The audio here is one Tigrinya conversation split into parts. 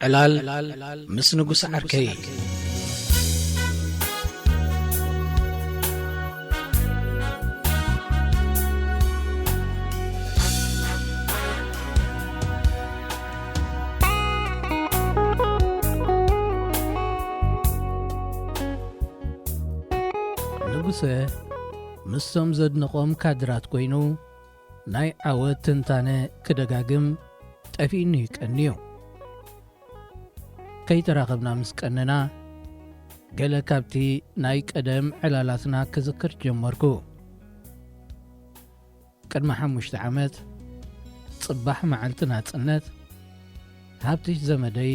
ዕላል ምስ ንጉስ ዓርከይ። ንጉሰ ምስቶም ዘድንቖም ካድራት ኮይኑ ናይ ዓወት ትንታነ ክደጋግም ጠፊእኒ እዩ ቀንዩ። ከይተራኸብና ምስ ቀነና፣ ገለ ካብቲ ናይ ቀደም ዕላላትና ክዝክር ጀመርኩ። ቅድሚ ሓሙሽተ ዓመት፣ ጽባሕ መዓልቲ ናጽነት፣ ሃብትሽ ዘመደይ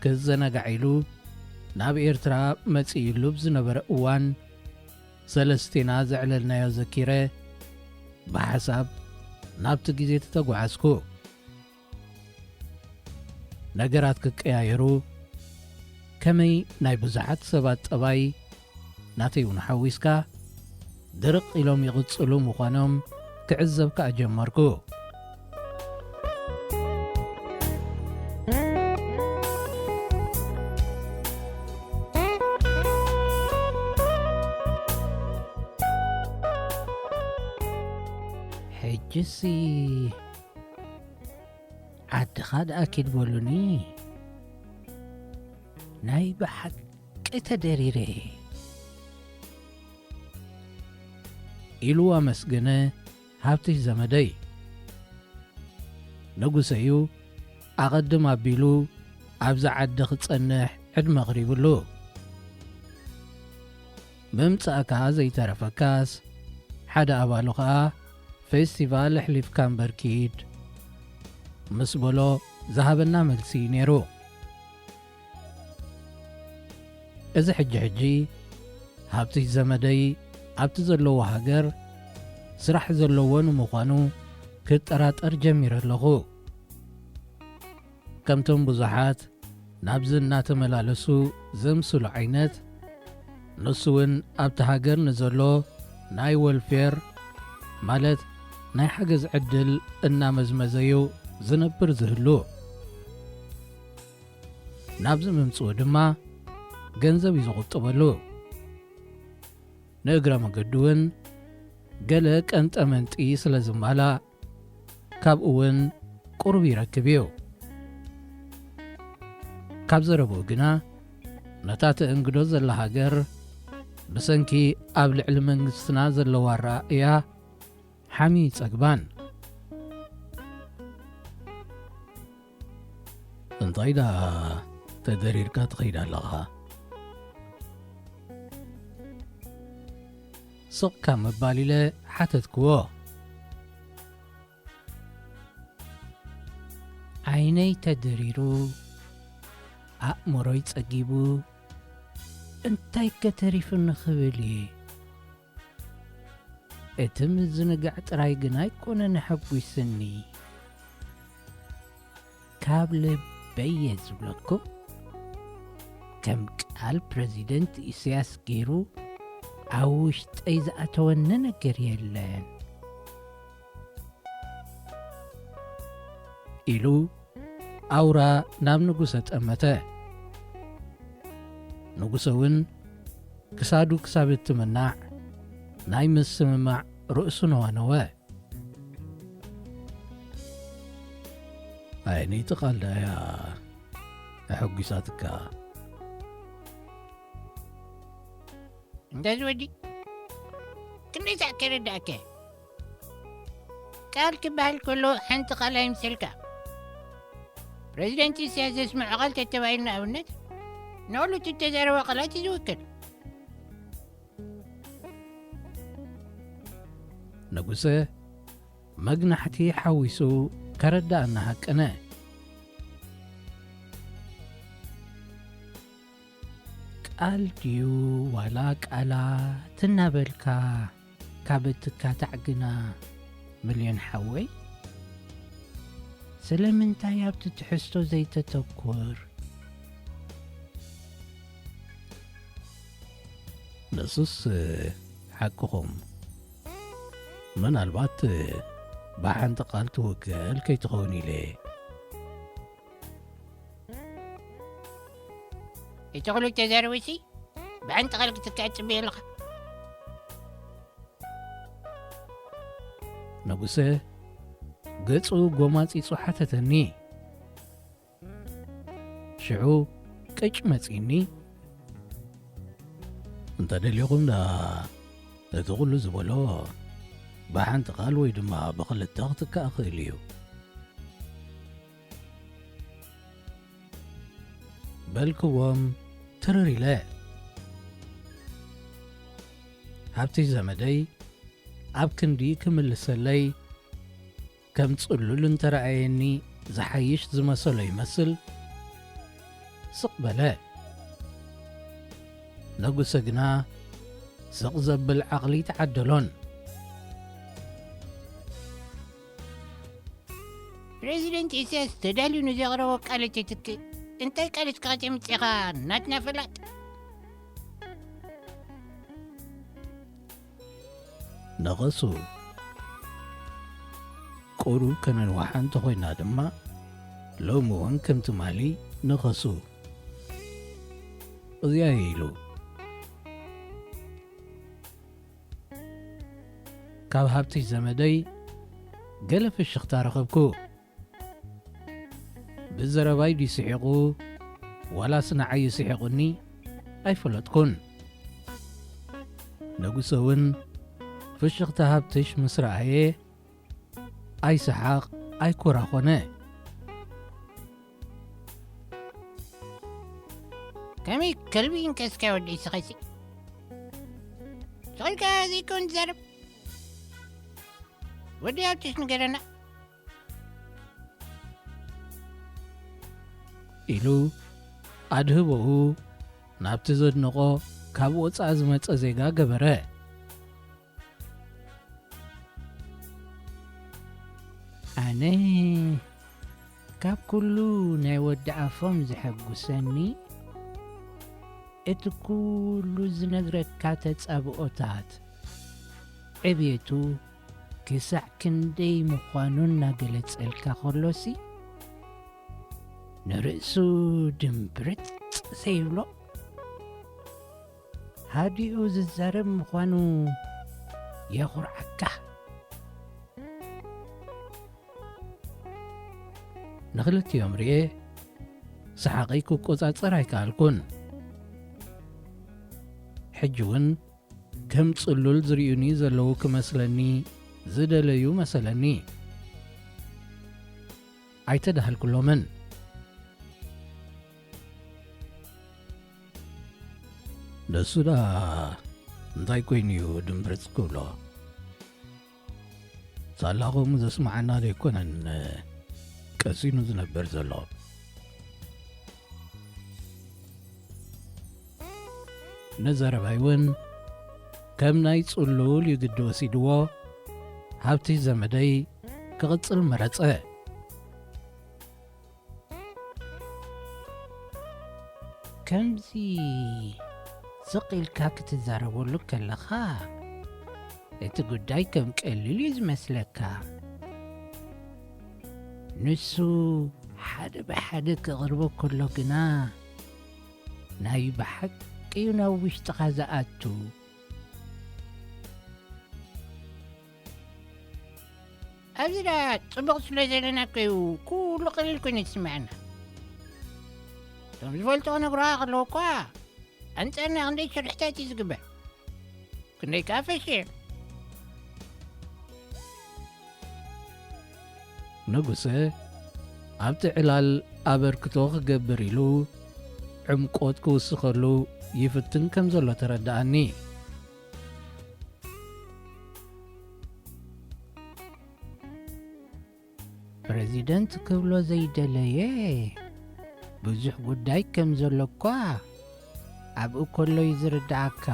ክዘናጋዕ ኢሉ ናብ ኤርትራ መጺኡሉ ብዝነበረ እዋን፣ ሰለስቴና ዘዕለልናዮ ዘኪረ፣ ብሓሳብ ናብቲ ግዜ ተተጓዓዝኩ። ነገራት ክቀያየሩ፣ ከመይ ናይ ብዙሓት ሰባት ጠባይ፣ ናተይ እውን ሓዊስካ፣ ድርቕ ኢሎም ይቕጽሉ ምዃኖም ክዕዘብ ከኣ ጀመርኩ። ሕጅሲ ዓድኻ ደኣ ኪድ በሉኒ። ናይ ብሓቂ ተደሪረ። ኢሉ ኣመስገነ ሃብትሽ ዘመደይ። ንጉሰዩ ኣቐድም ኣቢሉ ኣብዛ ዓዲ ክጸንሕ ዕድመ ኣቕሪቡሉ። ምምጻእካ ዘይተረፈካስ፣ ሓደ ኣባሉ ኸኣ ፌስቲቫል ኣሕሊፍካ እምበር ኪድ ምስ በሎ ዝሃበና መልሲ እዩ ነይሩ። እዚ ሕጂ ሕጂ ሃብትሽ ዘመደይ ኣብቲ ዘለዎ ሃገር ስራሕ ዘለዎ ንምዃኑ ክጠራጠር ጀሚረ ኣለኹ። ከምቶም ብዙሓት ናብዚ እናተመላለሱ ዘምስሉ ዓይነት፣ ንሱ እውን ኣብቲ ሃገር ንዘሎ ናይ ወልፌር፣ ማለት ናይ ሓገዝ ዕድል እናመዝመዘዩ ዝነብር ዝህሉ። ናብዚ ምምጽኡ ድማ ገንዘብ እዩ ዝቑጥበሉ። ንእግረ መገዱ እውን ገለ ቀንጠመንጢ ስለ ዝማላእ፣ ካብኡ እውን ቁሩብ ይረክብ እዩ። ካብ ዘረብኡ ግና፣ ነታ ትእንግዶ ዘላ ሃገር፣ ብሰንኪ ኣብ ልዕሊ መንግስትና ዘለዋ ኣረኣእያ፣ ሓሚ ጸግባን። እንታይ ደኣ ተደሪርካ ትኸይድ ኣለኻ? ስቕ ካብ ምባል ኢለ ሓተትክዎ። ዓይነይ ተደሪሩ፣ ኣእምሮይ ጸጊቡ፣ እንታይ ከ ተሪፉኒ ክብል እየ። እቲ ምዝንጋዕ ጥራይ ግን ኣይኮነን ኣሐጒስኒ። ካብ ልበይ እየ ዝብለኩም፣ ከም ቃል ፕረዚደንት ኢሳያስ ገይሩ ኣብ ውሽጠይ ዝኣተወኒ ነገር የለን። ኢሉ ኣውራ ናብ ንጉሰ ጠመተ። ንጉሰ እውን ክሳዱ ክሳብ እትምናዕ ናይ ምስምማዕ ርእሱ ነዋነወ። ኣየነይቲ ቃል ደኣ እያ ኣሐጒሳትካ? እንዳ ዝወዲ፣ ክንደይ ሳዕ ከረዳእከ? ቃል ክበሃል ከሎ ሓንቲ ቃል ኣይምሰልካ። ፕረዚደንት ኢሳያስ ዘስምዖ ቃል ተተባሂሉ ንኣብነት፣ ንኹሉ እቲ እተዛረቦ ቃላት እዩ ዝውክል። ንጉሰ መግናሕቲ ሓዊሱ ከረዳእና ሃቀነ። ቃል ድዩ ዋላ ቃላት እናበልካ ካብ እትካታዕ ግና፣ ሚልዮን ሓወይ፣ ስለምንታይ ኣብቲ ትሕዝቶ ዘይተተኩር? ንሱስ ሓቅኹም። ምናልባት ብሓንቲ ቃል ትውከል ከይትኸውን ኢለ። እቲ ኩሉ ተዛረበሲ ብሓንቲ ቃል ክትክኣ ትጽበዮ ኣለኻ። ንጉሰ ገጹ ጎማጺጹ ሓተተኒ። ሽዑ ቅጭ መጺኒ። እንተ ደሊኹም ደኣ እቲ ኩሉ ዝበሎ ብሓንቲ ቃል ወይ ድማ ብኽልተ ክትካእ ክእል እዩ። በልክዎም ትርር ኢለ። ሃብቲ ዘመደይ ኣብ ክንዲ ክምልሰለይ ከም ጽሉል እንተረኣየኒ ዝሓይሽ ዝመሰሎ ይመስል ስቕ በለ። ነጉሰ ግና ስቕ ዘብል ዓቕሊ ተዓደሎን። ፕሬዚደንት ኢሳያስ ተዳልዩ ንዘቕረቦ ቃል እትትክእ እንታይ ቃል እስካ ከቴምጽኻ ናትና ፈላጥ? ነቐሱ። ቁሩብ ከነንውሓ እንተኾይና ድማ ሎሚ እውን ከም ትማሊ ንኸሱ። እዚኣ እየ ኢሉ። ካብ ሃብትሽ ዘመደይ ገለ ፍሽኽታ ረኸብኩ። ብዘረባይ ድዩ ስሒቑ ዋላስ ንዓይ ስሒቑኒ ኣይፈለጥኩን። ንጉሰ እውን ፍሽኽታ ሃብትሽ ምስ ረኣየ ኣይሰሓቕ ኣይኮራ ኾነ። ከመይ ከልቢ እንከስካ ወዲ ስኸሲ ስቕልካ ዘይኮን ትዛረብ ወዲ ኣብትሽ ንገረና። ኢሉ ኣድህቦኡ ናብቲ ዘድንቖ ካብ ወጻኢ ዝመጸ ዜጋ ገበረ። ኣነ ካብ ኩሉ ናይ ወዲ ኣፎም ዘሐጉሰኒ እቲ ኩሉ ዝነግረካ ተጻብኦታት ዕብየቱ ክሳዕ ክንደይ ምዃኑ እናገለጸልካ ከሎሲ ንርእሱ ድምብርጽ ዘይብሎ ሃዲኡ ዝዛረብ ምዃኑ የኹርዓካ። ንኽልቲኦም ርኤ ሰሓቐይ ክቆጻጸር ኣይከኣልኩን። ሕጂ እውን ከም ጽሉል ዝርእዩኒ ዘለዉ ክመስለኒ ዝደለዩ መሰለኒ። ኣይተዳህልኩሎምን። ንሱ ደኣ እንታይ ኮይኑ እዩ ድምብርጽ ክብሎ? ሳላ ከምኡ ዘስምዓና ዘይኮነን ቀሲኑ ዝነብር ዘሎ። ንዘረባይ እውን ከም ናይ ጽሉል እዩ ግዲ ወሲድዎ፣ ሃብቲ ዘመደይ ክቕጽል መረጸ። ከምዚ ስቕ ኢልካ ክትዛረበሉ ከለኻ፣ እቲ ጉዳይ ከም ቀሊል እዩ ዝመስለካ። ንሱ ሓደ ብሓደ ክቕርቦ ከሎ ግና፣ ናይ ብሓቂ እዩ ናብ ውሽጥኻ ዝኣቱ። ኣብዚ ደኣ ጽቡቕ ስለ ዘለና እኮ እዩ ኩሉ ቀሊል ኮይኑ ዝስምዐና። እቶም ዝፈልጡ ክነግሩኻ ከለዉ እኳ ኣንጻርና ክንደይ ሽርሕታት እዩ ዝግበር። ክንደይ ከኣ ፈሽዮም። ንጉሰ ኣብቲ ዕላል ኣበርክቶ ክገብር ኢሉ ዕምቆት ክውስኸሉ ይፍትን ከም ዘሎ ተረድኣኒ። ፕረዚደንት ክብሎ ዘይደለየ ብዙሕ ጉዳይ ከም ዘሎ እኳ ኣብኡ ከሎ እዩ ዝርድኣካ።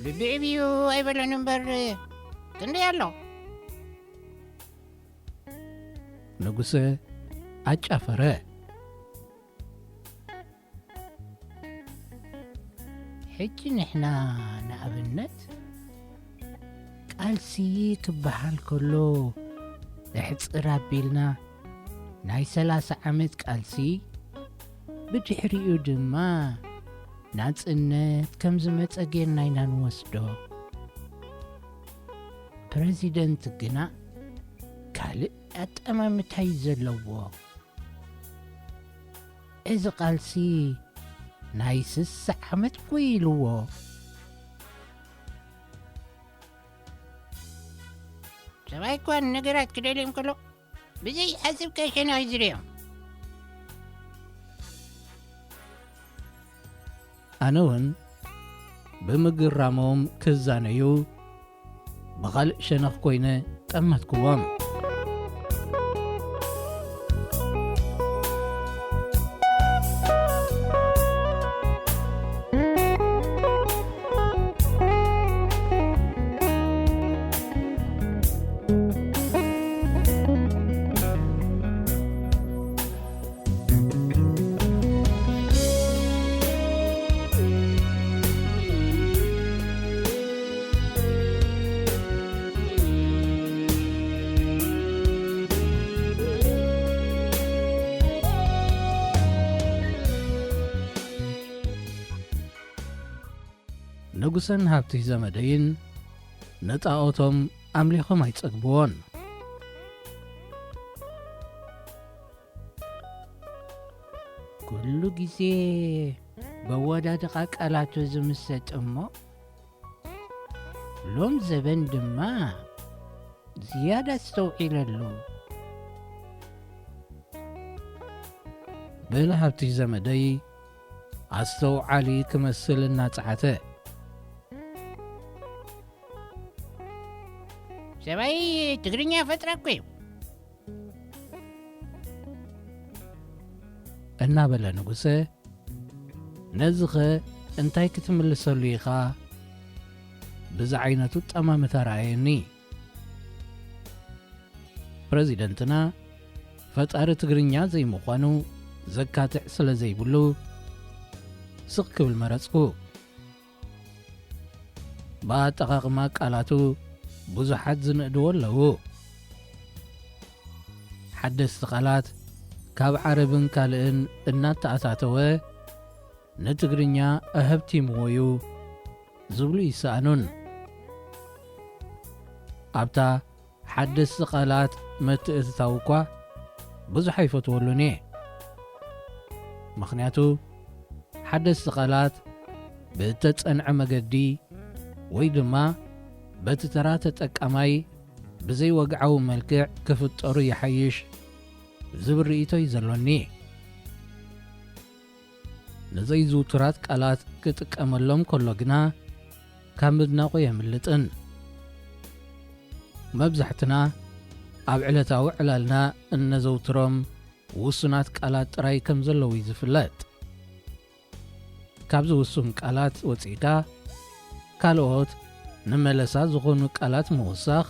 ብብዕብዩ ኣይበለን እምበር ክንደይ ኣሎ? ንጉሰ ኣጫፈረ። ሕጂ ንሕና ንኣብነት ቃልሲ ክበሃል ከሎ እሕጽር ኣቢልና ናይ ሰላሳ ዓመት ቃልሲ፣ ብድሕሪኡ ድማ ናጽነት ከም ዝመጸ ጌርና ኢና ንወስዶ። ፕረዚደንት ግና ካልእ ኣጠማምታ እዩ ዘለዎ። እዚ ቃልሲ ናይ ስሳ ዓመት እኮ ኢልዎ። ሰብኣይ እኳ ንነገራት ክደልዮም ከሎ ብዘይ ሓስብ ከሸና ይዝርዮም። ኣነ እውን ብምግራሞም ክዛነዩ ብኻልእ ሸነኽ ኮይነ ጠመትክዎም። ንጉሰን ሃብትሽ ዘመደይን ንጣኦቶም ኣምሊኾም ኣይጸግብዎን። ኩሉ ግዜ በወዳድቓ ቃላቱ ዝምሰጥ እሞ፣ ሎም ዘበን ድማ ዝያዳ ኣስተውዒለሉ። ብልሃብቲ ዘመደይ ኣስተውዓሊ ክመስል እናጸዓተ፣ ሰብኣይ ትግርኛ ፈጥራ እኮ እዩ። እናበለ ንጉሰ፣ ነዚኸ እንታይ ክትምልሰሉ ኢኻ? ብዚ ዓይነቱ ጠማምታ ረኣየኒ። ፕረዚደንትና ፈጣሪ ትግርኛ ዘይምዃኑ ዘካትዕ ስለ ዘይብሉ፣ ስቕ ክብል መረጽኩ። ብኣጠቓቕማ ቃላቱ ብዙሓት ዝንእድዎ ኣለዉ። ሓደስቲ ቃላት ካብ ዓረብን ካልእን እናተኣታተወ ንትግርኛ ኣሀብቲምዎ እዩ ዝብሉ ይሰኣኑን። ኣብታ ሓደስቲ ቃላት ምትእትታው እኳ ብዙሕ ኣይፈትወሉን እየ። ምኽንያቱ፣ ሓደስቲ ቃላት ብእተጸንዐ መገዲ ወይ ድማ በቲ ተራ ተጠቃማይ ብዘይወግዓዊ መልክዕ ክፍጠሩ ይሓይሽ ዝብል ርእይቶ እዩ ዘሎኒ። ንዘይዝውቱራት ቃላት ክጥቀመሎም ከሎ ግና ካብ ምድናቑ የምልጥን። መብዛሕትና ኣብ ዕለታዊ ዕላልና እነዘውትሮም ውሱናት ቃላት ጥራይ ከም ዘለዉ እዩ ዝፍለጥ። ካብዚ ውሱን ቃላት ወጺእካ ካልኦት ንመለሳ ዝኾኑ ቃላት ምውሳኽ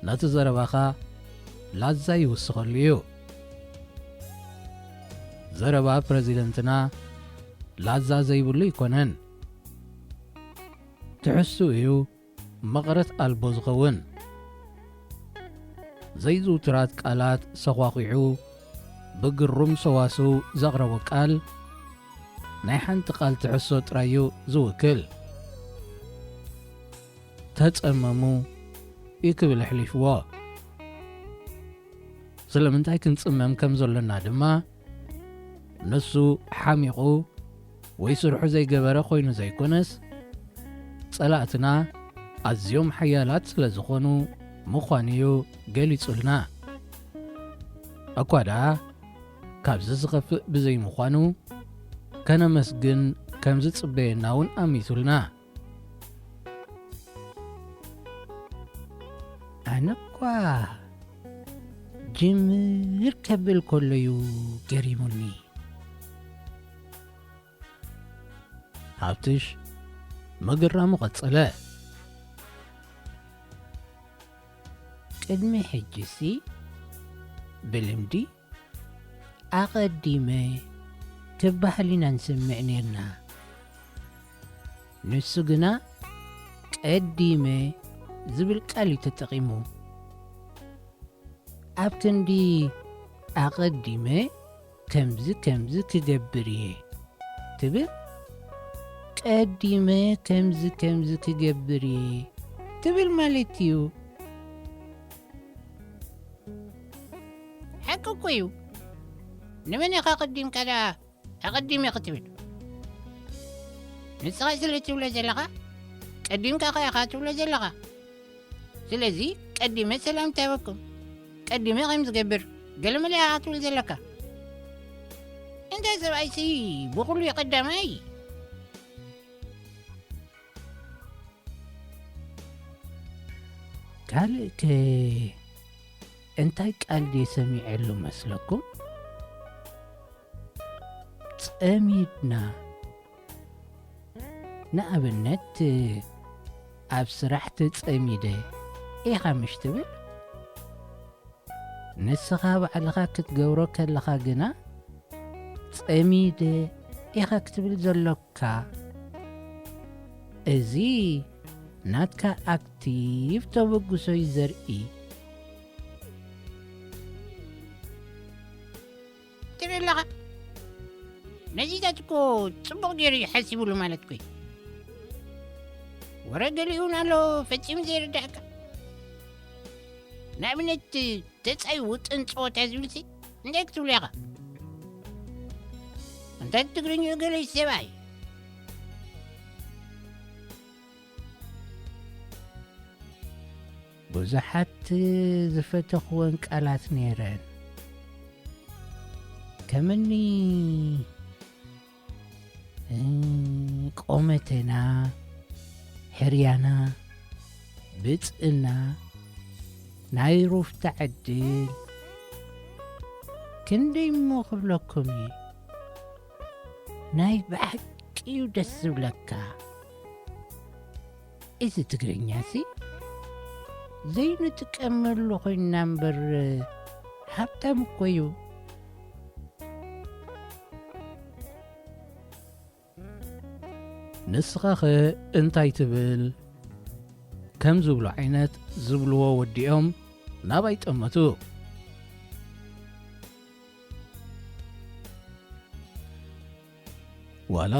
ነቲ ዘረባኻ ላዛ ይውስኸሉ እዩ። ዘረባ ፕረዚደንትና ላዛ ዘይብሉ ኣይኮነን። ትሕዝትኡ እዩ መቐረት ኣልቦ ዝኸውን። ዘይዝውቱራት ቃላት ሰዃኺዑ ብግሩም ሰዋስው ዘቕረቦ ቃል ናይ ሓንቲ ቃል ትሕዝቶ ጥራይ እዩ ዝውክል። ተጸመሙ እዩ ክብል ኣሕሊፍዎ። ስለምንታይ ክንጽመም ከም ዘሎና ድማ ንሱ ሓሚቑ ወይ ስርሑ ዘይገበረ ኮይኑ ዘይኮነስ፣ ጸላእትና ኣዝዮም ሓያላት ስለ ዝኾኑ ምዃኑ እዩ ገሊጹልና። እኳ ደኣ ካብዚ ዝኸፍእ ብዘይምዃኑ፣ ከነመስግን ከም ዝጽበየና እውን ኣሚቱልና። ኣነ እኳ ጅምር ከብል ከሎ እዩ ገሪሙኒ። ሃብትሽ ምግራሙ ቀጸለ። ቅድሚ ሕጂሲ ብልምዲ ኣቐዲመ ክበሃል ኢና ንሰምዕ ኔርና። ንሱ ግና ቀዲመ ዝብል ቃል እዩ ተጠቒሙ። ኣብ ክንዲ ኣቐዲመ ከምዚ ከምዚ ክገብር እየ ትብል፣ ቀዲመ ከምዚ ከምዚ ክገብር እየ ትብል ማለት እዩ። ሓቂ እኮ እዩ። ንመን ኢኻ ኣቐዲምካ ደኣ ኣቐዲመ ክትብል? ንስኻ ስለ ትብሎ ዘለኻ፣ ቀዲምካ ከ ኢኻ ትብሎ ዘለኻ። ስለዚ ቀዲመ ሰላምታ ይበኩም። ቀዲመ ከም ዝገብር ገለመለ ኢኻ ክትብል ዘለካ። እንታይ ሰብኣይሲ ብኹሉ እዩ ቀዳማይ። ካልእ ከ እንታይ ቃል ድየ ሰሚዐሉ መስለኩም? ጸሚድና። ንኣብነት፣ ኣብ ስራሕ ተጸሚደ ኢኻ ምሽ ትብል? ንስኻ ባዕልኻ ክትገብሮ ከለኻ ግና፣ ጸሚደ ኢኻ ክትብል ዘሎካ። እዚ ናትካ ኣክቲቭ ተበግሶ እዩ ዘርኢ። ትርኢ ኣለኻ? ነዚታት እኮ ጽቡቕ ገይሩ እዩ ሓሲቡሉ ማለት እኮ እዩ። ወረ ገሊኡ እውን ኣሎ ፈጺሙ ዘይርዳእካ። ንኣብነት፣ ተጻይ ውጥን ጸወታ ዝብልሲ እንታይ ክትብሉ ኢኻ? እንታይ ትግርኝኡ ገለ ሰብኣይ? ብዙሓት ዝፈተኽወን ቃላት ነይረን። ከምኒ እ፣ ቆመተና፣ ሕርያና፣ ብጽእና፣ ናይ ሩፍታ ዕድል፣ ክንደይ እሞ ክብለኩም እየ። ናይ ብሓቂ እዩ ደስ ዝብለካ። እዚ ትግርኛሲ ዘይንጥቀመሉ ኮይንና እምበር፣ ሃብታም እኮ እዩ። ንስኻኸ እንታይ ትብል? ከም ዝብሉ ዓይነት ዝብልዎ ወዲኦም ናባይ ጠመቱ። ዋላ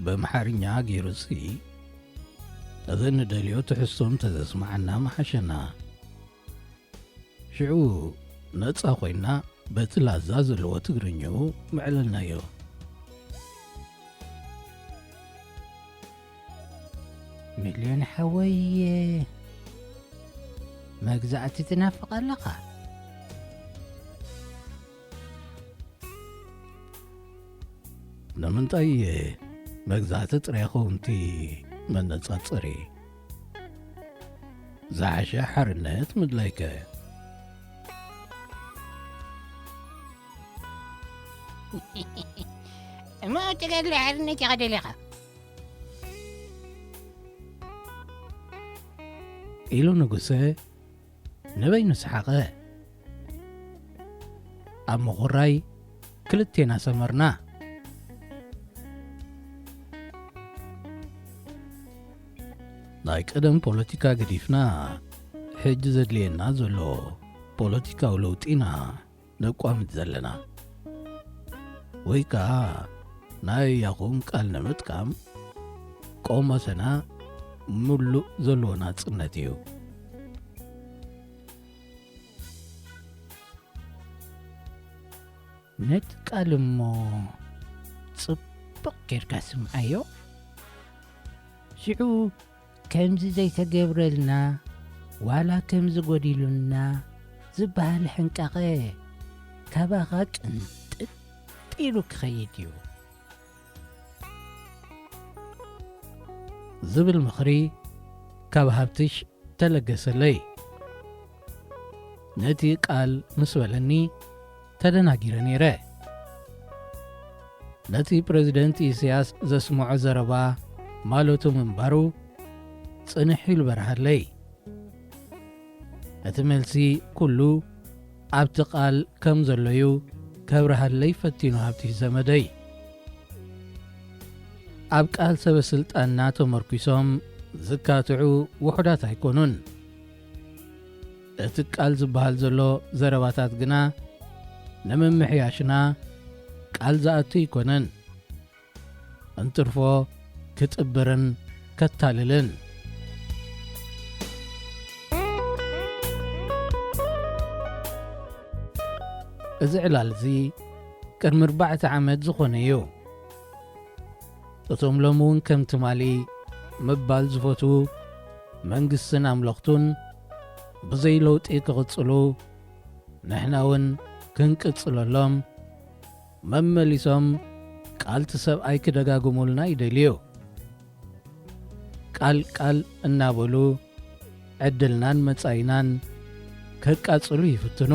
በምሓርኛ ገይሩሲ ነዘን ንደልዮ ትሕዝቶ እንተዘስምዓና ምሓሸና። ሽዑ ነጻ ኮይና በቲ ላዛ ዘለዎ ትግርኛኡ ምዕለልናዮ። ሚልዮን ሓወይ፣ መግዛእቲ ትናፍቕ ኣለኻ? ንምንታይ መግዛእቲ ጥራይ ኸውን እቲ መነጻጸሪ? ዝሓሸ ሓርነት ምድላይከ? እሞ ተጋድሎ ሓርነት ኢኻ ደሊኻ? ኢሉ ንጉሰ ንበይኑ ሰሓቐ። ኣብ ምኹራይ ክልቴና ሰመርና። ናይ ቀደም ፖለቲካ ገዲፍና፣ ሕጂ ዘድልየና ዘሎ ፖለቲካዊ ለውጢ ኢና ነቋምት ዘለና። ወይ ከኣ ናይ ያኹም ቃል ንምጥቃም፣ ቆመተና ምሉእ ዘለዎ ናጽነት እዩ። ነቲ ቃል እሞ ጽቡቕ ጌርካ ስምዓዮ። ሽዑ ከምዚ ዘይተገብረልና ዋላ ከምዚ ጎዲሉና ዝበሃል ሕንቃቐ ካባኻ ቅንጥጥ ኢሉ ክኸይድ እዩ። ዝብል ምኽሪ ካብ ሃብትሽ ተለገሰለይ። ነቲ ቃል ምስ በለኒ ተደናጊረ ነይረ። ነቲ ፕረዚደንት ኢሳያስ ዘስምዖ ዘረባ ማለቱ ምንባሩ ጽንሕ ኢሉ በርሃለይ። እቲ መልሲ ኩሉ ኣብቲ ቃል ከም ዘሎ'ዩ ከብርሃለይ ፈቲኑ ሃብትሽ ዘመደይ። ኣብ ቃል ሰበ ስልጣንና ተመርኲሶም ዝካትዑ ውሑዳት ኣይኮኑን። እቲ ቃል ዝበሃል ዘሎ ዘረባታት ግና ንምምሕያሽና ቃል ዝኣቱ ኣይኮነን። እንትርፎ ክጥብርን ከታልልን። እዚ ዕላል እዚ ቅድሚ ኣርባዕተ ዓመት ዝኾነ እዩ። እቶም ሎሚ እውን ከም ትማሊ ምባል ዝፈትዉ መንግስትን ኣምለኽቱን ብዘይ ለውጢ ክቕጽሉ፣ ንሕና እውን ክንቅጽለሎም መመሊሶም ቃልቲ ሰብኣይ ክደጋግሙልና ይደልዩ። ቃል ቃል እናበሉ ዕድልናን መጻኢናን ከቃጽሉ ይፍትኑ።